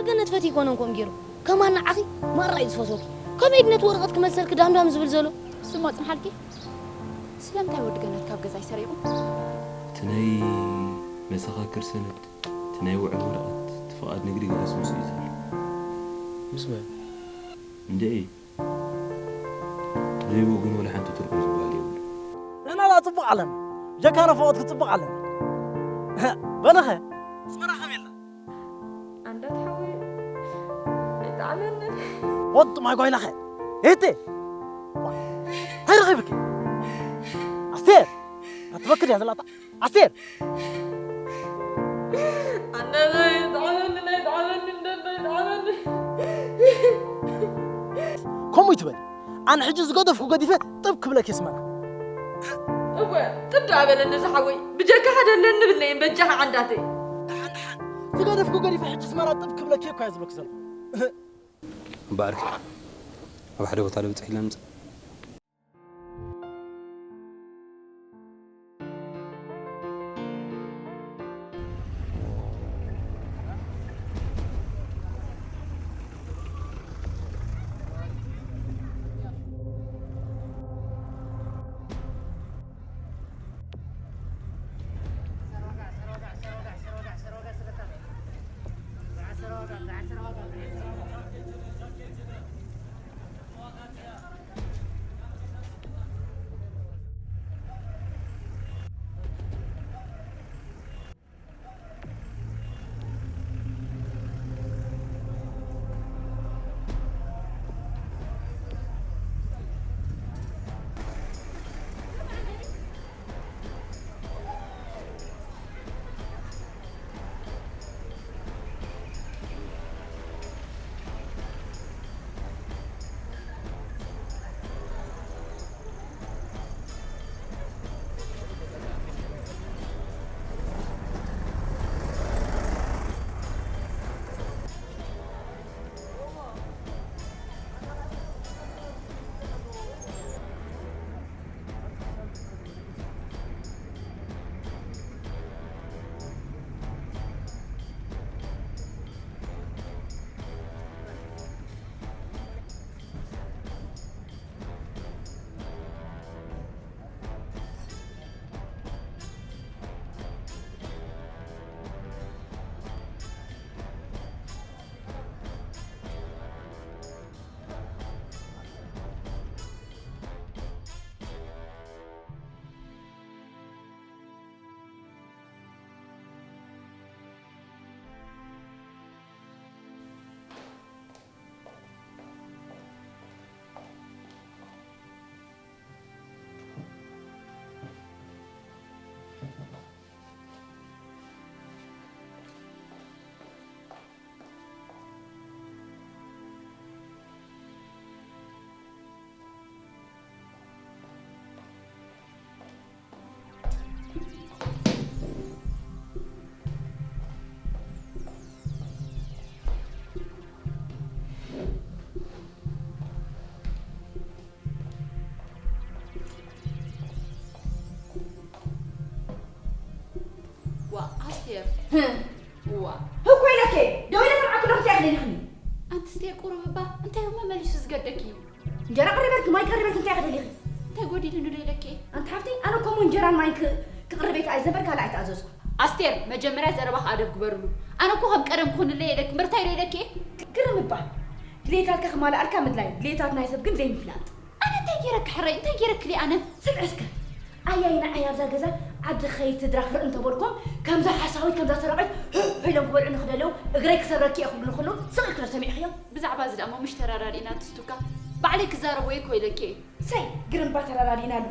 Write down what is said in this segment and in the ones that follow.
ገነት ፈትዩ ይኮነን ከምኡ ገይሩ። ከማን ንዓኺ ማራ እዩ ዝፈትወኪ። ከመይ ድነት ወረቐት ክመልሰልኪ ዳምዳም ዝብል ዘሎ? ስማ ጽንሓልኪ። ስለምንታይ ወዲ ገነት ካብ ገዛይ ሰሪቑ? እቲ ናይ መሰኻክር ሰነድ፣ እቲ ናይ ውዕል ወረቐት፣ እቲ ፍቓድ ንግዲ ገለ ኣስምሱ እዩ ዘሎ። ምስ መን? እንድዒ፣ ዘይብኡ ግን ወላ ሓንቲ ትርጉም ዝበሃል የብሉ። ንሕና ደኣ ጽቡቕ ኣለና። ጀካረ ፈቐድኩ ጽቡቕ ኣለና። በለኸ፣ ኣስመራ ከመይ ኣላ? ኣንዳት ሓወይ፣ ኣይጠዓመንን። ወጥ ማይ ጓይላኸ። እህቴ፣ እንታይ ረኺብኪ? ኣስቴር፣ ኣትበክር እያ ዘላታ። ኣስቴር! ኣንዳት ኣይጠዓመንን፣ ኣይጠዓመንን፣ ኣንዳት ኣይጠዓመንን። ከምኡ ይትበል። ኣነ ሕጂ ዝገደፍኩ ገዲፈ ጥብ ክብለኪ ኣስመራ። እወ፣ ጥብ ደኣ በለኒ ዝሓወይ። ብጀካኻ ደለኒ ብለይን በጃኻ ዓንዳተይ። ደሓን፣ ደሓን። ዝገደፍኩ ገዲፈ ሕጂ ኣስመራ ጥብ ክብለኪ እኮ እየ ዝብለኪ ዘለኹ። እምበኣርከ፣ ኣብ ሓደ ቦታ ዶ ብጽሕ ኢልና ንምጻእ? ዋ ኣስቴር፣ ዋ። ህኮ ኢለከ፣ ደው ኢለ ሰምዓኩ ዶ ክትያክ ደሊኽኒ? ኣንቲ ስቴር ቁሩብ እባ፣ እንታይ እሞ መሊሱ ዝገደኪ? እንጀራ ቀሪበልኪ፣ ማይ ቀሪበልኪ፣ እንታይ ክትደሊኺ? እንታይ ጎዲሉኒ ዶ ኢለኪ? ኣንቲ ሓፍተይ፣ ኣነ እኮ እሞ እንጀራን ማይን ክ-፣ ክቕርብ እየ ዝኣዘዘ እምበር ካልእ ኣይተኣዘዝኩ። ኣስቴር፣ መጀመርያ ዘረባኺ ኣደብ ግበርሉ። ኣነ እኮ ከም ቀደም ኩንለይ ኢለኪ እምበር እንታይ ዶ ኢለኪ? ግርም እባ። ድሌታትካ ክማልኣልካ ምድላይ፣ ድሌታት ናይ ሰብ ግን ዘይምፍላጥ። ኣነ እንታይ ገይረኪ ሕራይ? እንታይ ገይረክሊ ኣነ? ስምዒ እስከ። ኣያይ ንዓይ ኣብዛ ገዛ ዓዲ ክኸይድ ስድራ ክርኢ እንተበልኩም፣ ከምዛ ሓሳዊት፣ ከምዛ ሰራቒት፣ ህህ ኢሎም ክበልዑ ንክደልዩ፣ እግረይ ክሰብረኪ እየ ክብሉ ንክሉ ስቕ ኢልኪ ዶ ሰሚዕኽዮም? ብዛዕባ እዚ ደኣ እሞ ምሽ ተረዳዲእና ትስቱካ? ባዕለይ ክዛረብ ወይ እኮ ኢለኪ እየ። ሰይ፣ ግርምባ ተረዳዲእናሉ።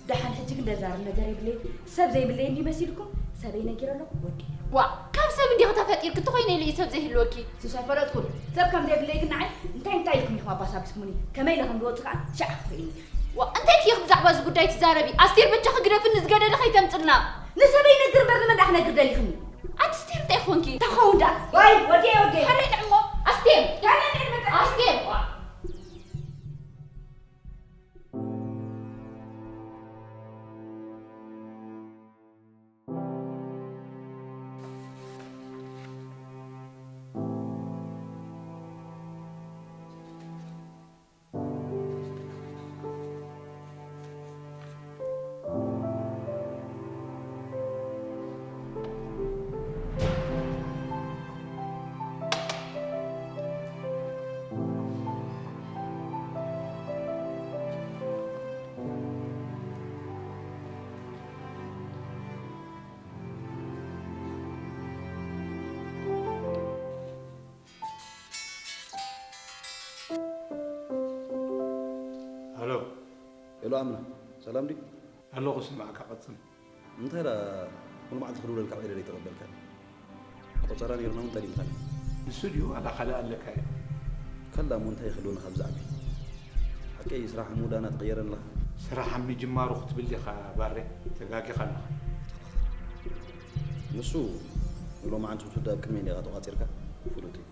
ደሓን ሕጂ ግን ደዛርብ ነገር የብለይን። ሰብ ዘይብለይ እንዲ መሲልኩም፣ ሰበይ ነጊረ ኣለኹ፣ ወዲ። ዋ፣ ካብ ሰብ እንዲኺ ተፈጢርኪ፣ እንተኾይነ ኢለ እዩ ሰብ ዘይህልወኪ። ሱስ ኣይፈለጥኩን። ሰብ ከም ዘይብለይ ግን ንዓይ እንታይ እንታይ ኢልኩም ኢኹም ኣባሳቢስኩምኒ? ከመይ ኢለ ከም ዝወጽእ ከኣ ሻዕ ክትርእይኒ ኢኺ። ዋ፣ እንታይ ኢኺ ብዛዕባ እዚ ጉዳይ ትዛረቢ? ኣስቴር በጃኺ ግደፍኒ፣ ዝገደደ ከይተምጽልና። ንሰበይ ነግር እምበር ንመን ደኣ ክነግር ደሊኽኒ? ኣንቲ ስቴር እንታይ ኮንኪ? እንታይ ክኸውን ደኣ? ዋይ፣ ወዲየ፣ ወዲየ። ሓረይ ንዕሞ። ኣስቴር። ኣስቴር። ኣምና፣ ሰላም ድዩ? ኣለኹ፣ ስማዕካ፣ ቀጽል። እንታይ ደኣ፣ ኩሉ መዓልቲ ክድውለልካ ዕድል ኣይተቐበልካን። ቆጸራ ነይርና እውን ጠሊምካኒ። ንሱ ድዩ ዋላ ካልእ ኣለካ እዩ? ከላ እሞ እንታይ ክህልወኒ ካብ ዝዓቢ? ሓቀይ ስራሕ ሙዳ እናተቐየረ ኣለኻ። ስራሕ ኣብ ምጅማሩ ክትብል ዲኻ ባሬ? ተጋጊኻ ኣለኻ። ንሱ ንሎማዓንቲ ክትውዳእ ኣብ ቅድመይ እንዲኻ ተቋጺርካ? ፍሉጥ እዩ።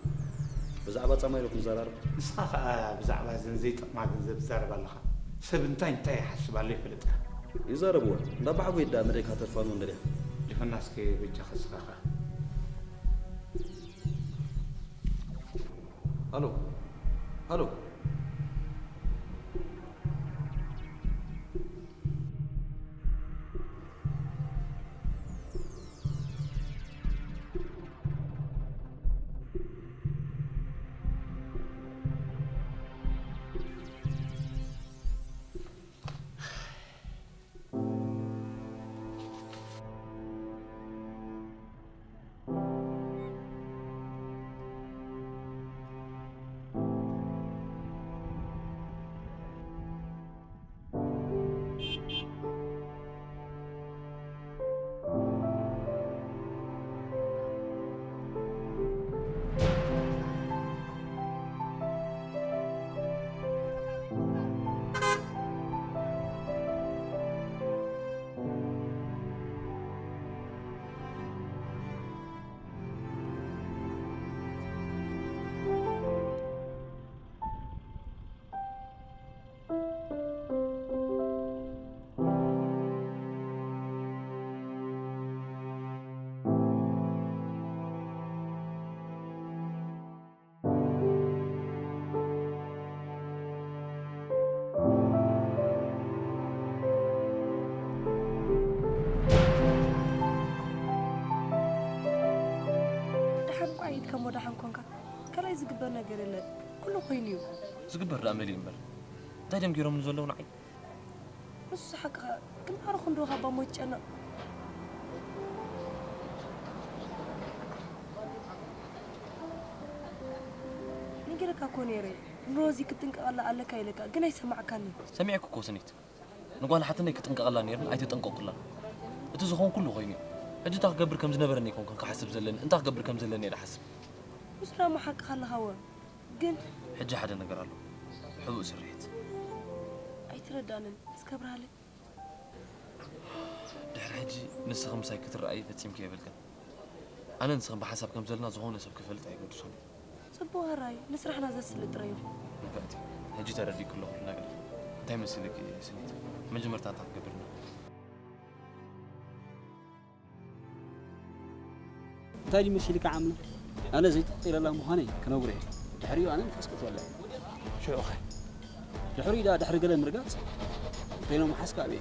ብዛዕባ ጻማ ኢሉ ክንዘራረብ። ንስኻ ኸኣ ብዛዕባ እዘን ዘይጠቕማ ገንዘብ ትዛረብ ኣለኻ። ሰብ እንታይ እንታይ ይሓስብ ኣሎ ይፈለጥካ። ይዛረብወን። እንዳ ኣባሓጎይ ደኣ መደይ ካተርፋንወን ደሊኻ። ድፈና እስከ በጃኻ ስኻ ኸኣ። ሃሎ። ሃሎ። ደሓን እኳ ኢድካ እሞ ደሓን ኮንካ። ካልኣይ ዝግበር ነገር የለን። ኩሉ ኮይኑ እዩ። ዝግበር ደኣ መሊኡ እምበር። እንታይ ድዮም ገይሮምኒ ዘለዉ ንዓይ? ንሱ ሓቅኻ ግን ማዕረ ክንዶ ካብ ኣሞ ይጨነቕ። ነጊረካ እኮ ነይረ ንሮዚ ክትጥንቀቐላ ኣለካ ኢለካ ግን ኣይሰማዕካኒ። ሰሚዐኪ እኮ ስኒት። ንጓል ሓትነይ ክጥንቀቐላ ነይርኒ ኣይተጠንቀቕኩላን። እቲ ዝኸውን ኩሉ ኮይኑ እዩ። ሕጂ እንታይ ክገብር ከም ዝነበረኒ ኣይኮንኩን ክሓስብ ዘለኒ እንታይ ክገብር ከም ዘለኒ እየ ዝሓስብ። ንሱ ደኣ እሞ ሓቅኻ ኣለኻ እወ ግን። ሕጂ ሓደ ነገር ኣሎ። ሕቡእ ስርሒት። ኣይተረድኣንን እስከ ኣብርሃለይ። ድሕሪ ሕጂ ንስኺ ምሳይ ክትረኣዪ ፈጺምኪ የብልክን። ኣነን ንስኽን ብሓንሳብ ከም ዘለና ዝኾነ ሰብ ክፈልጥ ኣይገድሶን እዩ። ጽቡቕ ሕራይ ንስራሕና ዘስልጥ ጥራይ እዩ። ንፍዕቲ፣ ሕጂ ተረዲእኪ ኣለኹ ኩሉ ነገር። እንታይ መሲልኪ ስኒት? መጀመርታ እንታይ ክትገብር ኣለዎ? እንታይ ድዩ መሲልካ ዓምና? ኣነ ዘይተቐይረላ ምዃነይ ክነግሮ እየ። ድሕሪኡ ኣነ ንፋስ ክእትወላ እየ። ሽዑኸ? ድሕሪኡ ደኣ ድሕሪ ገለ ምርጋጽ ከይኖም ሓዝካ ኣበይ?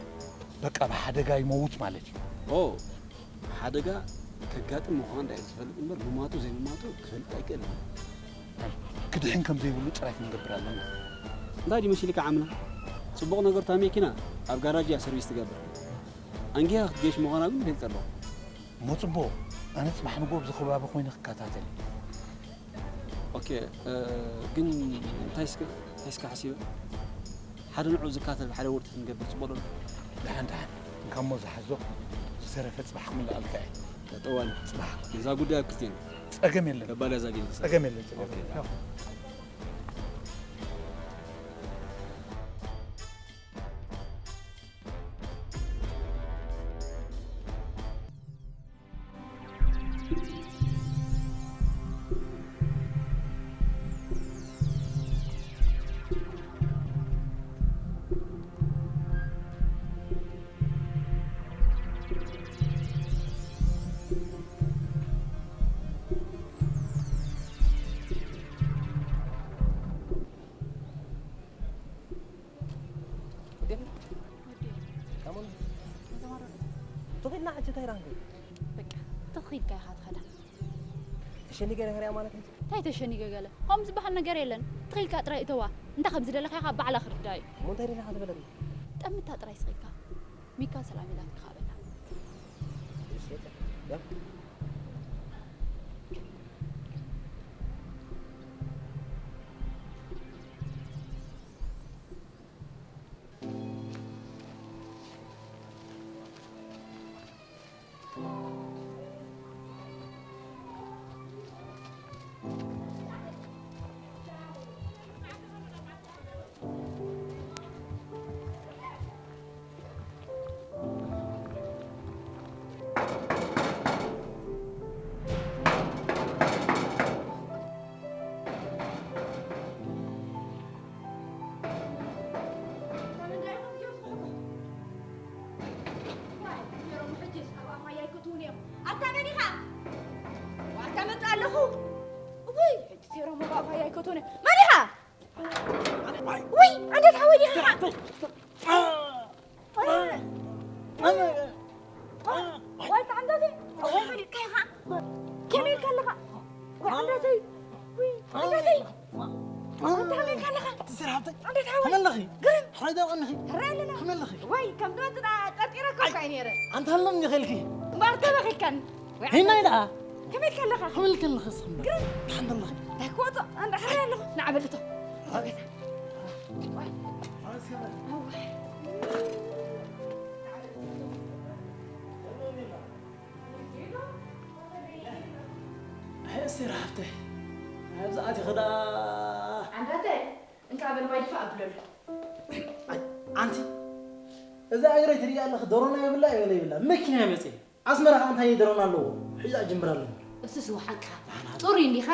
በቃ ብሓደጋ ይመውት ማለት እዩ። ኦ፣ ሓደጋ ከጋጥም ምዃኑ ዳኣ እዩ ዝፈልጥ እምበር ምማቱ ዘይምማቱ ክፈልጥ ኣይክእልን። ክድሕን ከም ዘይብሉ ጥራይ ክንገብር ኣለና። እንታይ ድዩ መሲልካ ዓምና? ጽቡቕ ነገር እታ መኪና ኣብ ጋራጅ እያ ሰርቪስ ትገብር። ኣንጊኻ ክትገይሽ ምዃና ግን ይፈልጥ ኣለኹ። እሞ ጽቡቕ፣ ኣነ ጽባሕ ንግሆ ኣብዚ ከባቢ ኮይነ ክከታተል እየ። ኦኬ፣ ግን እንታይ እስከ እንታይ እስከ ሓሲበ? ሓደ ንዑ ዝካተል ሓደ ወርተት ንገብር ጽቡቕ ዶ? ደሓን ደሓን፣ እንካ እሞ ዝሓዞ፣ ዝተረፈ ጽባሕ ክምልኣልካ እየ። ጠዋል፣ ጽባሕ። እዛ ጉዳይ ኣብ ክልቴን። ጸገም የለን። ከባዳ እዛ ጌም። ጸገም የለን፣ ጸገም የለን። ግን ካሞን ተኺልና ሕጂ እንታይ ዳንገ በቃ ተኺልካ ኢኻ ትኸዳ ተሸኒገ ነገር እያ ማለት ሕጂ እንታይ ተሸኒገ ገለ ከምኡ ዝበሃል ነገር የለን ተኺልካ ጥራይ እተዋ እንታይ ከም ዝደለኻ ኢኻ ባዕላ ክርዳ እዩ እሞ እንታይ ደለኻ ትበለኒ ጠምታ ጥራይ ስኺልካ ሚካ ሰላም ኢላትካ በላ ከቶነ መን ኢኻ? ውይ፣ ዓንዳት ሓወይ ዲኻ? ዋይታ ዓንዳተይ፣ ኣወይ ፈሊጥካ ኢኻ። ከመይ ኢልካ ኣለኻ? ወይ ዓንዳተይ፣ ወይ ዓንዳተይ። እንታይ ከመይ ኢልካ ኣለኻ? ትስር ሃብተይ። ዓንዳት ሓወይ። ከመይ ኣለኺ? ግርም። ሕራይ ደው ቀንኺ? ሕራይ ኣለና። ከመይ ኣለኺ? ወይ ከም ትመጽእ ደኣ ጠርጢረካ እኳ እየ ነይረ። ኣንታ ሃሎም እንዲኺ ኢልኪ? እምበኣር ተበኺልካኒ። ወይ ሄናይ ደኣ? ከመይ ኢልካ ኣለኻ? ከመይ ኢልካ ኣለኺ እስኺ እምበር? ግርም። ደሓን ዶ ኣለኺ? እንታይ ክወጾ? ኣንዳ ሕራይ ኣለኹ። ንዓ በል እቶ። ሕስር ሃብተይ፣ ኣብዚ ኣቲኺ ደኣ። ዓንዳተይ፣ እንካ በል ማይ ድፋእ ኣብለሉ። ኣይ፣ ኣንቲ፣ እዛ እግረይ ትሪኣ ኣለኺ፣ ደሮና የብላ፣ የበለ የብላ፣ መኪና የመፅእ። ኣስመራ ከዓ እንታይ ደሮና ኣለዎ? ሒዛ ጅምር ኣለዎ። እሱ ስውሓካ። ጥሩይ እንዲኻ፣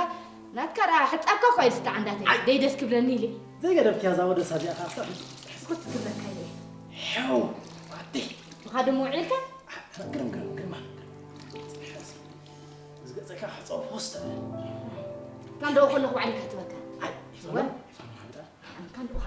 ናትካ ደኣ ሕጻብካ እኳ እዩ ዝስተ ዓንዳተይ። ኣይ። ደይ ደስ ክብለኒ ኢለ። ዘይገደፍክያ እዛ ወደ ሳዚኣ ከዓ ክሳብ ሕዚ። ሕስኩት ክብለካ ኢለ። ሕው፣ ኣቲ። ምኻድ እሞ ውዒልካ? ግርም፣ ግርም፣ ግርም፣ ግርም። እዚ ገጸካ ክጸው ፖስት። ካንዶ ከለኹ ባዕለይ ከትበካ። ኣይ፣ ይፈሎ፣ ወን። ይፈሎ፣ ሓምዳ። ኣንካን ዱኻ።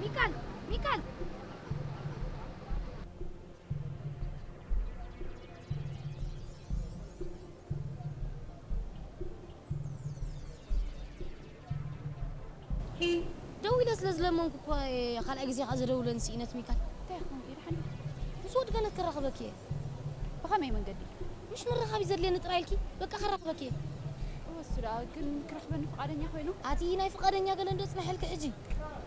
ሚካል፣ ሚካል። ደዊለ ስለ ዝለመንኩ እኮ እየ ካልኣይ ግዜ ከዓ ዘደውለን ስኢነት ሚካል። እንታይ ይኸውን? ይድሓን። ምስ ወዲ ገነት ከራኽበኪ እየ። ብኸመይ መንገዲ? ምሽ መራኸቢ ዘድልየኒ ጥራይ ኢልኪ፣ በቃ ከራኽበኪ እየ። እወ፣ እሱ ደኣ ግን ክረኽበኒ ፍቓደኛ ኮይኑ? ኣቲ ናይ ፍቓደኛ ገለ እንዶ ጽናሕልኪ ሕጂ።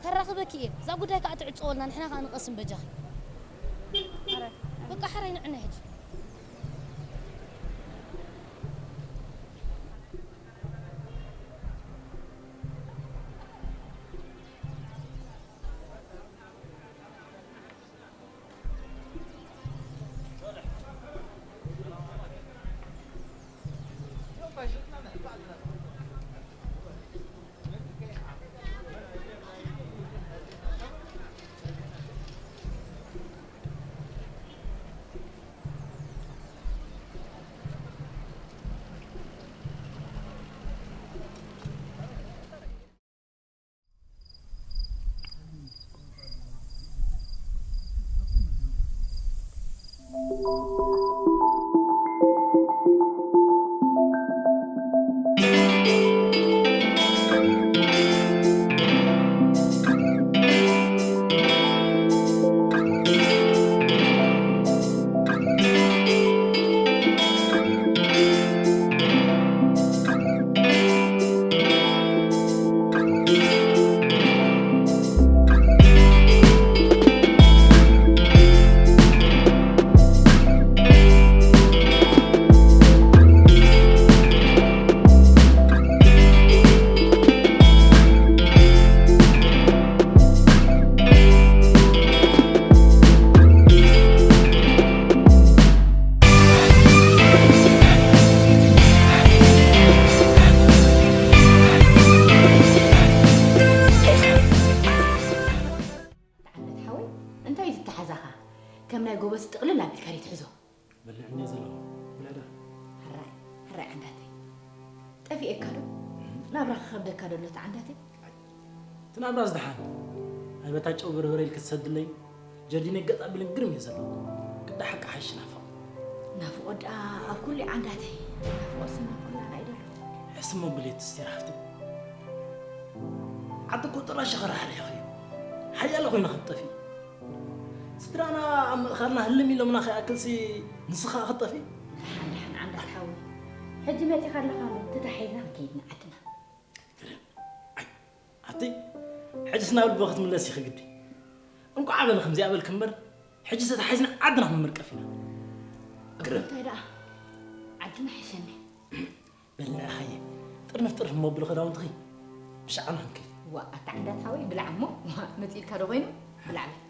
ከራኽበኪ እየ። እዛ ጉዳይ ከዓ ትዕጸወልና፣ ንሕና ከዓ ንቐስን በጃኺ። ሕራይ። በቃ ሕራይ ንዕነ ሕጂ። ተዓለት ሓወይ፣ እንታይ እዩ ዝተሓዛኻ? ከም ናይ ጎበዝ ጥቕልል ኣቢልካ ድዩ ትሕዞ? በልዕኒ እየ ዘለኹ። ብልዕ ዶ? ሕራይ፣ ሕራይ ዓንዳተይ። ጠፊኤካ ዶ? ናብራ ክኸብደካ ዶ ኣሎ እቲ ዓንዳተይ? እቲ ናብራስ ደሓን። ኣይ በታ ጨው በርበረ ኢልኪ ትሰድለይ፣ ጀርዲነይ ገጥ ኣቢለን ግርም እየ ዘለኹ። ግዳ ሓቂ ሓይሽ ናፍቖ። ናፍቖት ደኣ ኣብ ኩሉ እዩ ዓንዳተይ። ናፍቖት ስና ኩላና እዩ ደሎ። ስሞ ብሌት ስቴር ሓፍቲ። ዓዲ እኮ ጥራሽ ኸራሕሪሕ እዩ። ሓያለ ኮይና ክትጠፊ። ስድራና ኣብ ምእኻልና ህልም ኢሎምና ከይኣክልሲ ንስኻ ክትጠፊ። ደሓን ደሓን ዓንዳት ሓወይ። ሕጂ መጺኻ ኣለኻ እሞ ተታሒዝና ክንከይድ ንዓድና። ግርም። ኣይ፣ ኣቲ፣ ሕጅስ ናብ ልቦ ክትምለስ ኢኺ ግዲ። እንቋዕ በለ ከምዚኣ በልኪ እምበር፣ ሕጂ ተታሒዝና ዓድና ክንምርቀፍ ኢና። ግርም። እንታይ ደኣ? ዓድና ሕሸኒ። በልና ሃየ። ጥርንፍ ጥርንፍ መብሊ ክዳውንትኺ ብሻዕና ክንከይድ። ዋ፣ ኣታ ዓንዳት ሓወይ፣ ብላዕ እሞ። መጺእልካ ዶ ኮይኑ? ብላዕ በል።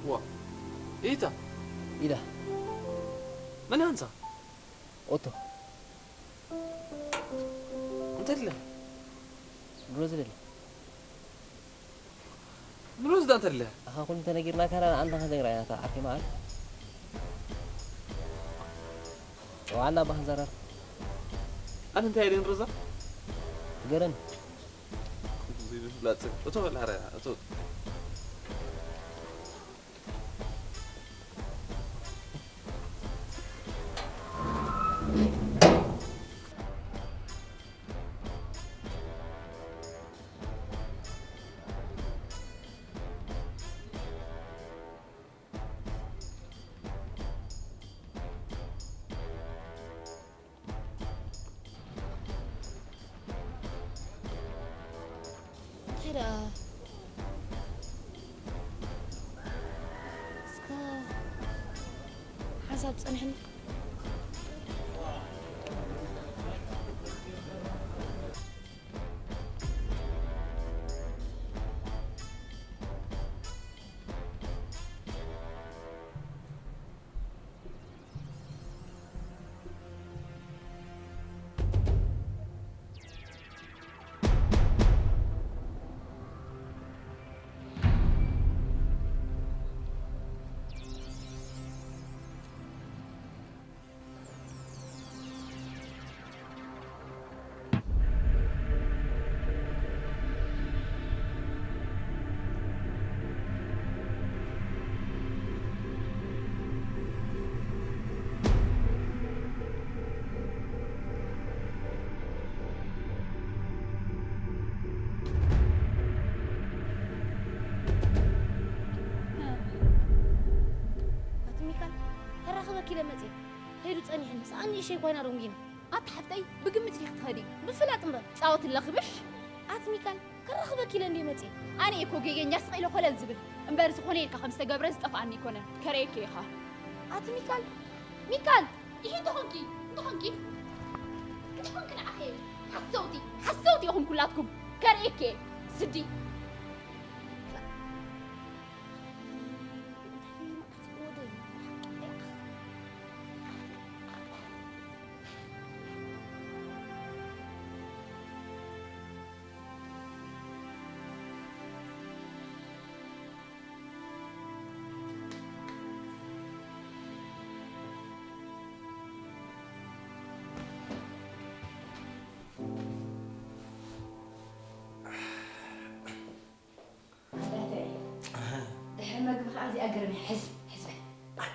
ዋ፣ ኢታ። ኢዳ። መን ኣንሳ? ኦቶ። እንታይ ትለ? ድሮ ዝደለ። ንሮዝ ዳንተ ኣለያ? ኣኻ ኩሉ እንተነጊርናካ፣ ኣንታ ከተግራ እያ፣ እታ ዓርኪ መዓል። ዋላ ባህ ዘረር። ኣነ እንታይ ኢለ ንሮዛ? ገረን። ዘይብላጽ። እቶ በል፣ ኣረ፣ እቶ። እንታይ ደኣ? እስከ ሓንሳብ ጸንሕኒ። ኣቲ ሚካል፣ ከራኽበኪ ኢለ መጽየ። ከይዱ ጸኒሕኒ። ሰኣን ንእሸይ ኮይና ደንጒና። ኣቲ ሓፍተይ፣ ብግምት ዲኺ ትኸዲ? ብፍላጥ እምበር። ጻወት ኣለኺ ምሽ? ኣቲ ሚካል፣ ከራኽበኪ ኢለ እንድየ መጽየ። ኣነ እኮ ጌገኛ ስቕ ኢለ ኮለል ዝብል። እምበር ዝኾነ ኢልካ ከም ዝተገብረ ዝጠፍኣኒ ኣይኮነን። ከርእየኪ ኢኻ። ኣቲ ሚካል፣ ሚካል! ኢሂ እንተኾንኪ፣ እንተኾንኪ፣ እንተኾንኪ ንዓኺ። ሓሰውቲ፣ ሓሰውቲ ኢኹም ኩላትኩም። ከርእየኪ እየ። ስዲ። ኣሕላተ፣ ድሕሪ መግቢ ኸዓ እዚኣ ግርም እያ። ሕዝ፣ ሕዝ በል።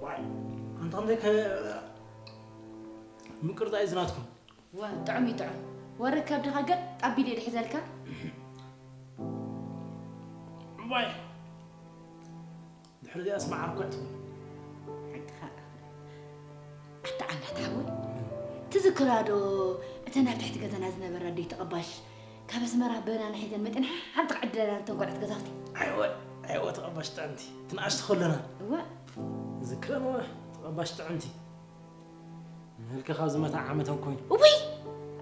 ዋይ፣ ኣንታ ክንደይ ከ-፣ ምቅርታ እዩ ዝናትኩም። ዋ፣ ጥዑም እዩ ጥዑም። ወረ ከብድኻ ገጥ ኣቢለ ድሕዘልካ። ዋይ። ድሕሪ እዚኣስ መዓር እኮ ትኹን። ሓቅኻ። ኣታ ዓንዳት ሓወይ፣ ትዝክራ ዶ እተን ኣብ ትሕቲ ገዛና ዝነበራ ኣደይ ተቐባሽ ካብ ኣስመራ በናና ሒዘን መጢን ሓንቲ ክዕድለና እተን ቆልዑት ገዛውቲ? ኣይወ፣ ኣይወ ተቐባሽ ጥዕምቲ፣ ትንኣሽቲ ከለና። እወ። ዝክረን እወ፣ ተቐባሽ ጥዕምቲ። ንህልከ ካብ ዝመታ ዓመተን ኮይኑ። እውይ!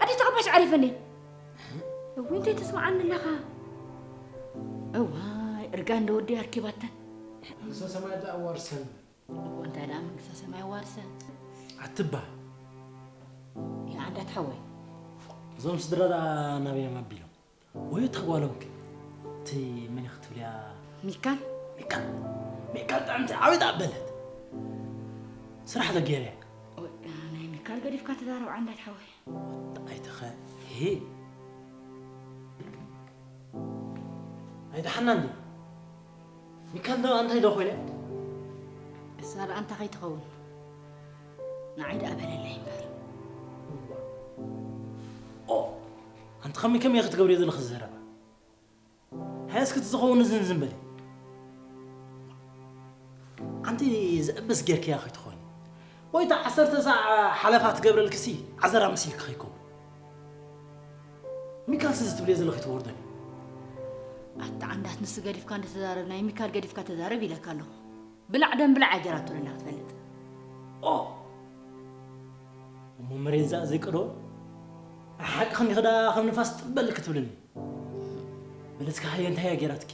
ኣደይ ተቐባሽ ዓሪፈን እየን። እውይ፣ እንታይ ተስምዓኒ ኣለኻ? እዋይ፣ እርጋን ዶ ወዲ ኣርኪባተን። መንግስተ ሰማይ ደኣ ኣዋርሰን። እኮ እንታይ ደኣ መንግስተ ሰማይ ኣዋርሰን። ኣትባ፣ ሓወይ። እዞም ስድራ ደኣ ናበይ እዮም ኣቢሎም? ወይ እታ ጓሎም ከ? እቲ መን ኢኺ ትብልያ? ሚካል? ሚካል፣ ሚካል ጥዕምቲ ዓበይታ ኣበለት። ስራሕ ተገይረ። ናይ ሚካል ገዲፍካ ተዛረብ ዓንዳት ሓወይ። ኣይተኸ ሄ ኣይተሓና እንዲ ሚካል ዶ ኣንታይ ዶ ኮይነ? እሳ ደኣ ኣንታ ከይትኸውን ንዓይ ደኣ በለለይ እምበር። ኦ ኣንቲ ከመይ ከመይ ክትገብርዮ ዘለኺ ዘረባ? ሃያስ ክትዝኸውን ዝን ዝን በሊ። ኣንቲ ዘእብስ ጌርክያ ከይትኾኒ ወይ እቲ ዓሰርተ ሳዕ ሓለፋ ትገብረልክሲ ዓዘራ መሲልክ ከይከውን። ሚካል ስዚ ትብልዮ ዘለኺ ትወርደኒ። ኣታ ዓንዳት ንሱ ገዲፍካ እንድትዛረብ ናይ ሚካል ገዲፍካ ተዛረብ ኢለካ ኣለኹ። ብላዕ ደም ብላዕ ኣጀራቱ ለላ ክትፈልጥ። ኦ እሞ መሬት ዝኣዘይ ቅዶ ሓቂ ከኒኺ ደኣ ከም ንፋስ ጥበል ክትብልኒ። በለስካ ሃየ እንታይ እያ ጌራትኪ?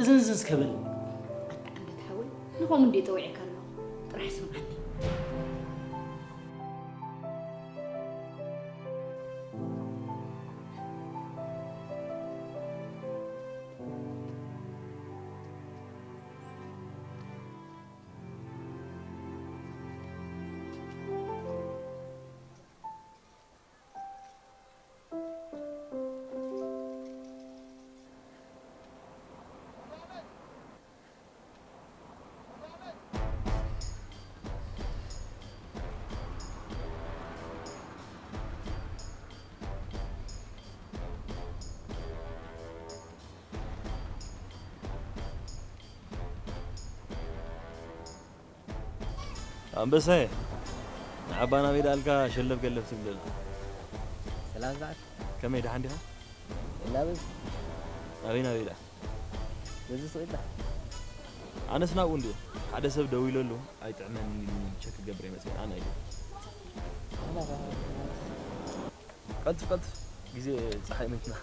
እዝን እዝን እስከ በል። ኣታ ዓንዳት ሓወይ ንኸም እንዴ ጠዊዕካ ኣለኹ ጥራሕ ስምዓኒ። ኣንበሳየ፣ ንዓባ ናበይ ደኣልካ ሸለብ ገለብ ትብለላ? ሰላም ሰዓት ከመይ ደሓን ዲኻ? እናበዝ ናበይ ናበይ ደኣ? በዚ ስቕ ኢልካ ኣነስ ናብኡ እንድየ። ሓደ ሰብ ደዊለሉ ኣይጥዕመን ኢሉኒ ቸክ ክገብር እየ መፅእ። ኣነ ኣይደልን። ቀልጥፍ ቀልጥፍ ግዜ ፀሓይ መኪና።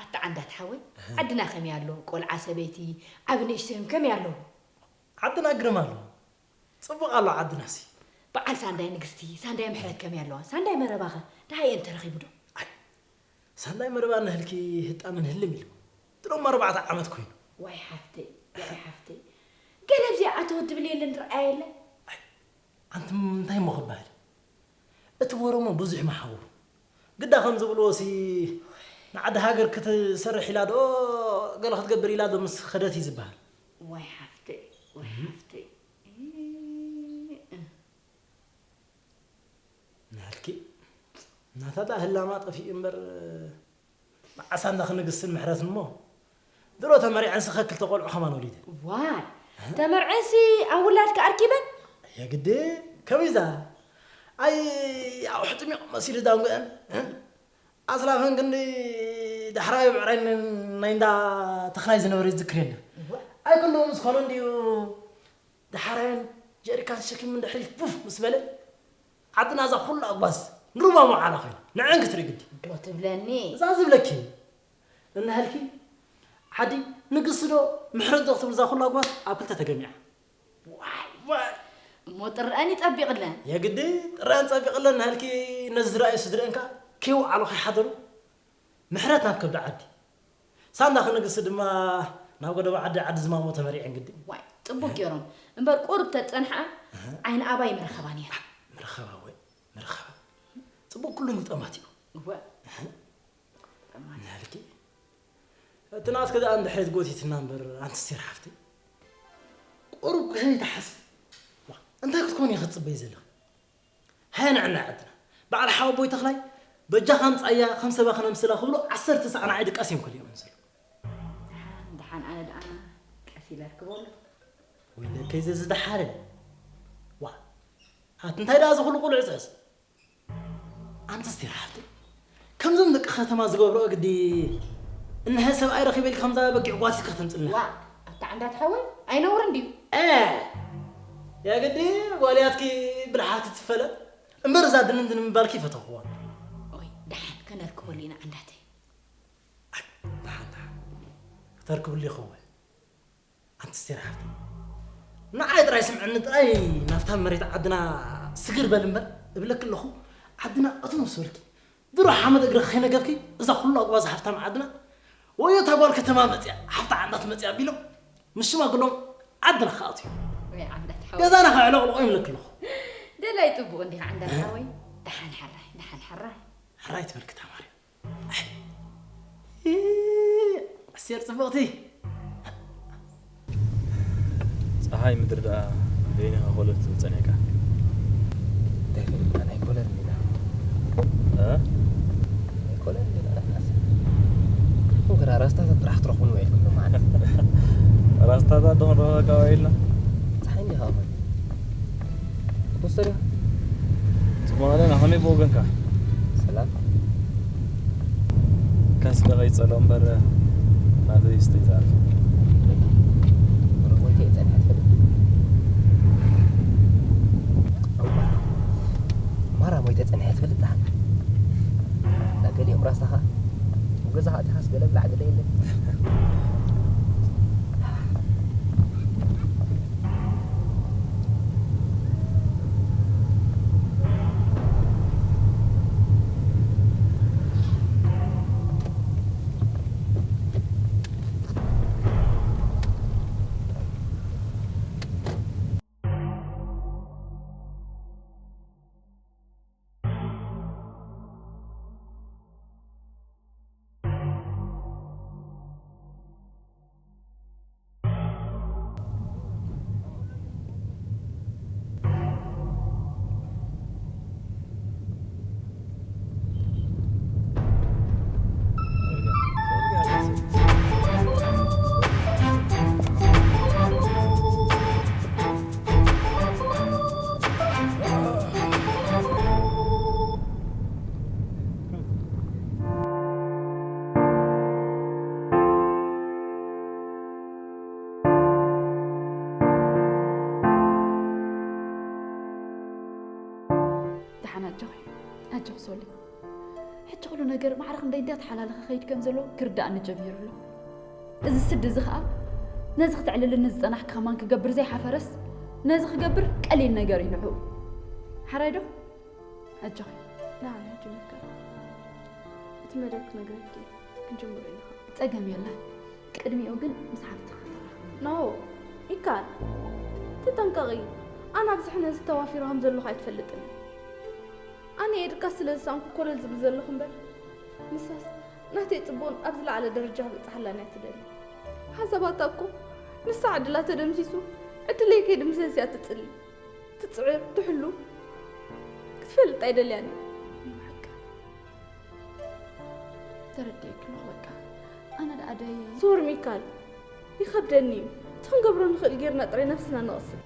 ኣታ ዓንዳት ሓወይ ዓድና ከመይ ኣሎ? ቆልዓ ሰበይቲ ዓብ ንእሽተዮም ከመይ ኣለዉ? ዓድና ግርም ኣሎ። ጽቡቕ ኣሎ ዓድናሲ። በዓል ሳንዳይ ንግስቲ ሳንዳይ ምሕረት ከመይ ኣለዋ? ሳንዳይ መረባኸ ደሃይ እንተ ረኺቡ ዶ? ሳንዳይ መረባ ንህልኪ ህጣምን ህልም ኢሉ ድሮም ኣርባዕተ ዓመት ኮይኑ። ዋይ ሓፍተይ ዋይ ሓፍተይ ገለ ብዚኣ ኣተወ ትብል የለን ርኣያ የለን። ኣንቲ እንታይ እሞ ክበሃል እቲ ወረሞ ብዙሕ መሓውሩ ግዳ ከም ዝብልዎ ሲ ንዓዲ ሃገር ክትሰርሕ ኢላ ዶ ገለ ክትገብር ኢላ ዶ ምስ ኸደት እዩ ዝበሃል። ዋይ ሓፍተይ ዋይ ሓፍተይ ናልኪ ናታታ ህላማ ጠፊኡ እምበር መዓሳ እንዳ ክንግስትን ምሕረትን እሞ ድሮ ተመሪዐን ስኸ ክልተ ቆልዑ ከማን ወሊደ። ዋይ ተመርዐንሲ ኣብ ውላድካ ኣርኪበን የግዲ ከቢዛ ኣይ ኣውሕጥሚቕ መሲሉ ዳንጎአን ኣስላፈን ክንዲ ዳሕራዊ ብዕራይ ናይ እንዳ ተኽላይ ዝነበረ ይዝክር የለ ኣይክልዎም ዝኾነ እንድዩ ዳሕራዮን ጀሪካን ሸኪሙ እንድሕሪ ቡፍ ምስ በለ ዓድና እዛ ኩሉ ኣጓዝ ንሩባ መዓላ ኮይኑ ንዕን ክትርኢ ግዲ ዶ ትብለኒ እዛ ዝብለኪ እናሃልኪ ዓዲ ንግስቲ ዶ ምሕረት ዶ ክትብል እዛ ኩሉ ኣጓዝ ኣብ ክልተ ተገሚዓ እሞ ጥረአን ይጸቢቕለን የግዲ ጥረአን ጸቢቕለን ናሃልኪ ነዚ ዝረኣዩ ስድረአን ከኣ ከይወዓሉ ከይሓደሩ ምሕረት ናብ ከብዲ ዓዲ ሳንዳ ክንግስቲ ድማ ናብ ጎደቦ ዓዲ ዓዲ ዝማሞ ተመሪዐን ግዲ ዋይ ጽቡቅ ገይሮም እምበር ቁሩብ ተጸንሓ ዓይኒ ኣባይ ምረኸባ ነይራ ምረኸባ ወይ ምረኸባ ጽቡቅ ኩሉ ንጠማት እዩ እወ ጠማት ናልኪ እቲ ናትኪ ደኣ እንድሕሪት ጎቲትና እምበር ኣንቲ ስቴር ሓፍቲ ቁሩብ ከይትሓስቢ እንታይ ክትኮን ኢኺ ትጽበይ ዘለኺ ሃያ ንዕና ዓድና በዓል ሓወቦይ ተኽላይ በጃኻ ኣምጻያ ከም ሰባ ክነምስላ ክብሉ ዓሰርተ ሰዓ ንዓይ ድቃስ እዮም ከሊኦምን ዘለዉ ደሓን ደሓን ኣነ ደኣ ቀስ ኢለ ኣርክቦ ኣለኹ ወይለከይ ዘዝደሓረ ዋ ኣቲ እንታይ ደኣ ዝኹሉ ቁልዕ ጽዕጽ ኣንቲ ስቴር ሓፍተይ ከምዞም ደቂ ከተማ ዝገብርኦ ግዲ እንሀ ሰብኣይ ረኺበ ኢልካ ከምዛ በጊዕ ጓቲትካ ተምፅልና ዋ ኣታ ተዓንዳት ሓወይ ኣይነውርን ድዩ? እ የግዲ ጓልያትኪ ብልሓትኪ ትፈለጥ እምበር እዛ ድንንድን ምባልኪ ፈተኽዋ። ኦይ ደሓን ከነርክበሉ ኢና ዓንዳተይ። ደሓን ደሓን ክተርክብሉ ይኸውን። ኣንቲ ስቴር ሓፍቲ ንዓይ ጥራይ ስምዕኒ ጥራይ ናብታ መሬት ዓድና ስግር በል እምበር እብለኪ ኣለኹ። ዓድና እቶም ስበልኪ ድሮ ሓመድ እግሪ ከይነገፍኪ እዛ ኩሉ ኣጉባዝ ሃፍታም ዓድና ወዮ እታ ጓል ከተማ መፅያ ሃፍታ ዓንዳት መፅያ ቢሎም ምስ ሽማግሎም ዓድና ክኣትዩ ወይ ዓንዳት ሓወይ ገዛና ከዕለቕልቆ ይብለኪ ኣለኹ። ደላይ ጥቡቕ እንዲኻ ዓንዳት ሓወይ። ደሓን ሓራይ ደሓን ሓራይ። ሕራይ ትበልኪ ተማርዮም። ኣስቴር ጽብቕቲ። ፀሓይ ምድሪ ደኣ በይንኻ ኮለል ትብል ጸኒሕካ። እንታይ ፈሊጥና ናይ ኮለል እንዲና እ? ናይ ኮለል እንዲና ንሕናስ ንግራ ራስታታት ጥራሕ ትረኽቡን ውዒልኩም ዶ ማለት ራስታታት ዶ ክንረኽበካ ውዒልና? ፀሓይ እንዲኻ ኾን ትወስዶ ዲኻ ጽቡቕ ኣለና ከመይ ብወገንካ? ሰላም ካስካ ከይጸሎ እምበር ናተይ ስተይ ዝኣርፍ ሞይተ ጸኒሐ ትፈልጥ ማራ ሞይተ ጸኒሐ ትፈልጥ ዳሓን ዳገሊኦም ራስታኻ ገዛኻ ኣቲኻስ ገለ ብላዕ ገለ የለን ደሓን ኣጆኺ ኣጆኺ ሶሊ ሕጂ ኩሉ ነገር ማዕረ ክንደይ እንዳተሓላለኸ ከይድ ከም ዘሎ ክርዳእኒ ጀሚሩ ኣሎ እዚ ስዲ እዚ ኸኣ ነዚ ክተዕልልኒ ዝጸናሕኪ ከማን ክገብር ዘይሓፈረስ ነዚ ክገብር ቀሊል ነገር እዩ ንዕኡ ሓራይ ዶ ኣጆኺ ደሓን ሕጂ ምከር እቲ መደብ ክነግረኪ ክንጅምሮ ኢና ጸገም የለን ቅድሚኡ ግን ምስ ሓፍትኻ ተራኸቢ ኖ ይካል ተጠንቀቒ ኣነ ኣብዚ ሕነ ዝተዋፊረ ከም ዘለኹ ኣይትፈልጥን ኣነ የድቃ ስለ ዝሳንኩ ኮለል ዝብል ዘለኹ እምበር ንሳስ ናተይ ጽቡቕን ኣብ ዝለዓለ ደረጃ ክበጽሓላን እያ ትደሊ ሓሳባታ እኮ ንሳ ዕድላ ተደምሲሱ ዕድለይ ከይድምሰስ እያ ትጽሊ ትጽዕር ትሕሉ ክትፈልጥ ኣይደልያን እየ ተረዲእኪ ኣለኹ በቃ ኣነ ደኣ ደይ ሶሪ ሚካል ይኸብደኒ እዩ እቲ ክንገብሮ ንኽእል ጌርና ጥራይ ነብስና ንቐስብ